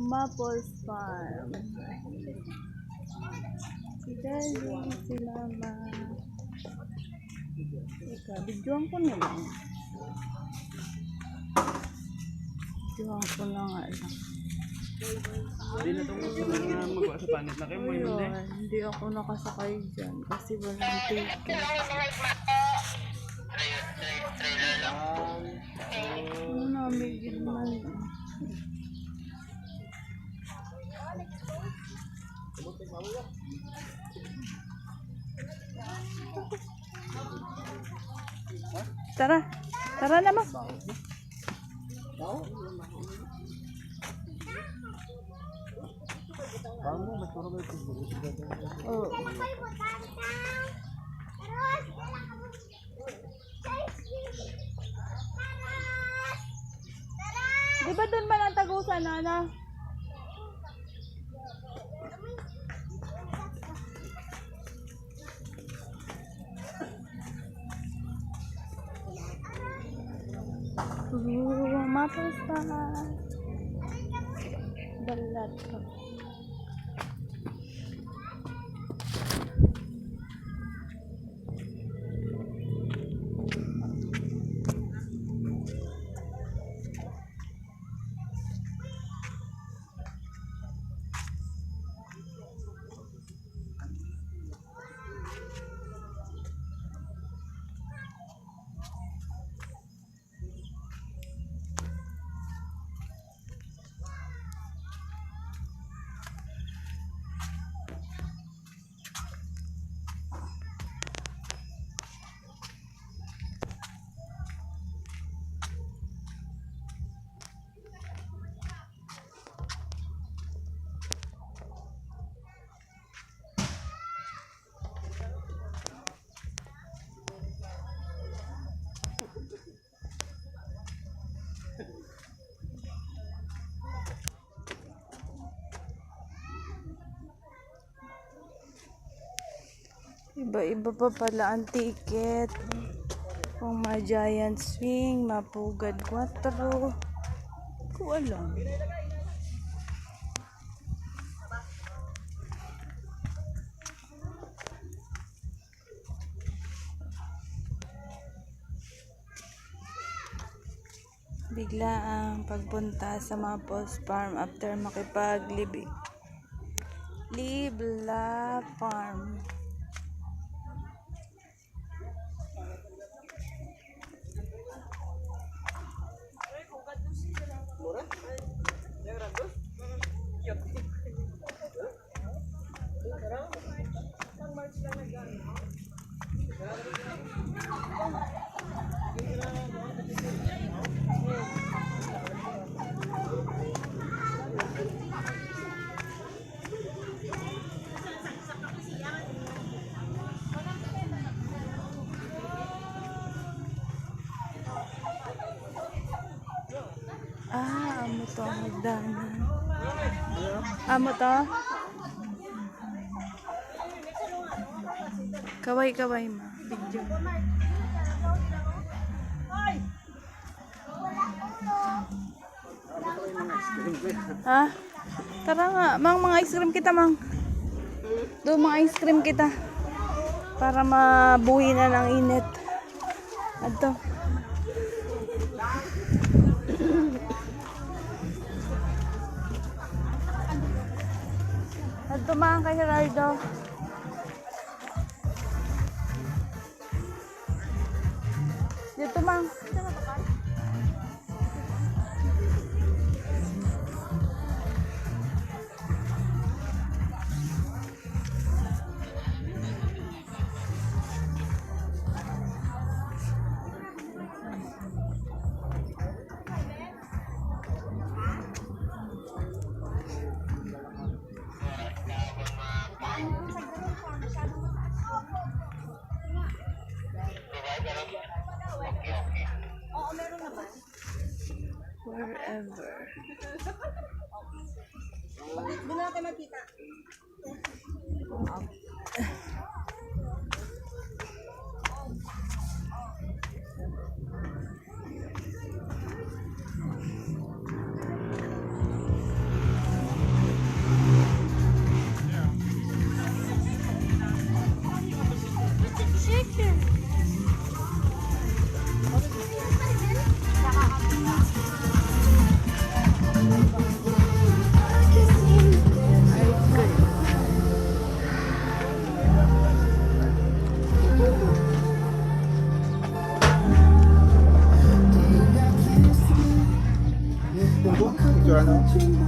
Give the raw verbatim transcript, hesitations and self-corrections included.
Maples Farm. Si Daddy, si Mama. Ika, videoan ko na lang. Videoan ko na nga lang. Hindi na itong mga magawa sa panit na kayo, may Ayun, muna eh. Hindi ako nakasakay dyan kasi walang ticket. Ano na, may ginawa. Tara. Tara na, ma. Oo. Di ba doon man ang tagusan, Nana? Ooh, maples pa. Balat. Iba-iba pa pala ang ticket. Ang mga giant swing, mapugad kwatro. Ko alam. Bigla ang pagpunta sa Maples Farm after makipag-live, live la farm. Ah, amo to ang hagdanan. Amo to? Kaway, kaway, ma. Video. Ha? Tara nga, mang, mga ice cream kita, mang. Do, mga ice cream kita. Para mabuhi na ng init. Adto. Adto, mang, kay Gerardo. Dito, mang. Wherever. Doon na natin magkita. Ano?